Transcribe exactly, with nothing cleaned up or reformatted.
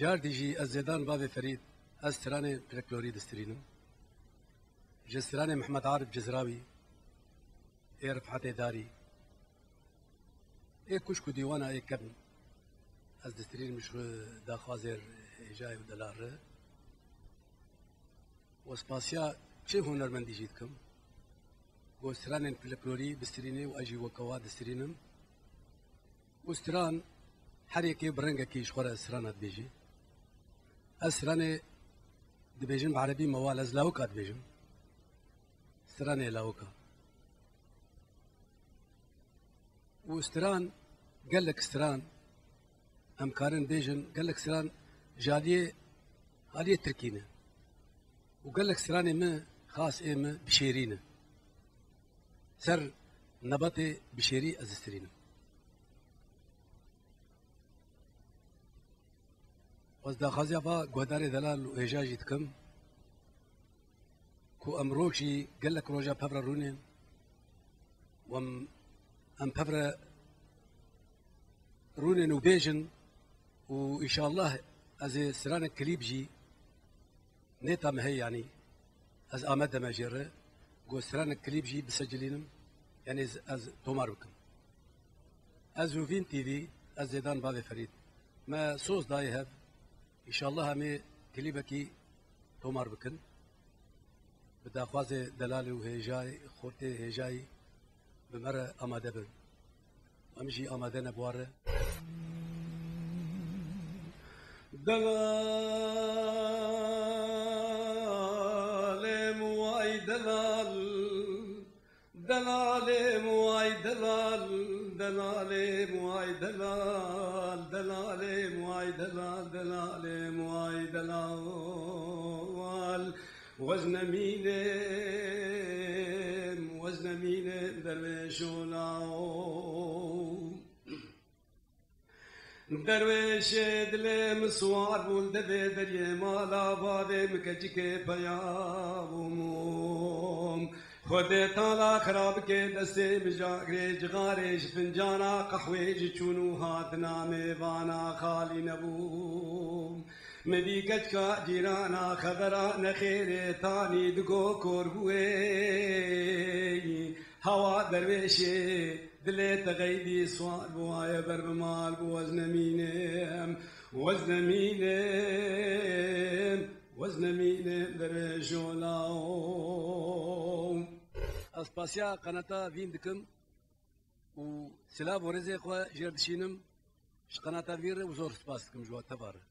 Cardî jî ez Zêdan Bavê Ferîd, ez stranê Pileklorî distirînim. Ji stranê Mehmed Arif Cizrawî, ê Rifhetê Darî, ê kuşk û dîwana ê kevn, ez distirînim ji daxwazê hêjayê û delal re. Û spasiya çi hunermendî jî dikim, ku stranên Pileklorî bistirînê û ez jî weke wa distirînim. Û stran her yekê bi rengekî ji xwe re strana dibêjî. Ez stranê dibêjim bi erebî mewal, ez lawika dibêjim. Stranê lawika. Û stran, gelek stran, em karin bêjin, gelek stran ji aliyê, aliyê tirkî ne. Û gelek stranê min, xas ê min, bişêrî ne. Ser nebatê bişêrî ez distirînim. Ez daxwaziya va guhdarê delal û hêja jî dikim, ku em rojî gelek roja pevre rûnên, û em, em pevre rûnên û bêjin û înşallah ez ê stranek klîp jî nêta me heye, yanî ez amade me jê re, ku stranek klîp jî bisecilînim, yanî ez, ez tomar bikim. Ez û Vîn T V, ez Zêdan Bavê Ferîd. Me soz dayê hev, înşallah em ê klîbekî tomar bikin. Bi daxwazê delalê û hêjayî, xortê hêjayî bi me re amade bin. Em jî amade ne bi wan re. Delalê muay delal, delalê muay delal, delalê muay delal, delalê muay delal, delalê muay delal. Weznemînê, weznemînê derwêşo lawo. Derwêşê dilê min siwar bû li devê deriyê mala bavê min keçikê peya bû mûm. Xwedê tala xira bike destê min ji agirê cixarê ji fincana qehwê ji çûn û hatina mêvana xalî nebû. Min dî keçika cîrana xebera nexêrê tanî digo kor bûyê. Hewa derwêşê dilê te qeydî swar bû, aye ber bi mal bû, wez nemînim, wez nemînim, wez nemînim derwêşo lawo. Ez spasiya qenata Vîn dikim û silav û rêzê xwe jê re dişînim. Ji qenata Vîn re û zor spas dikim ji we teva re.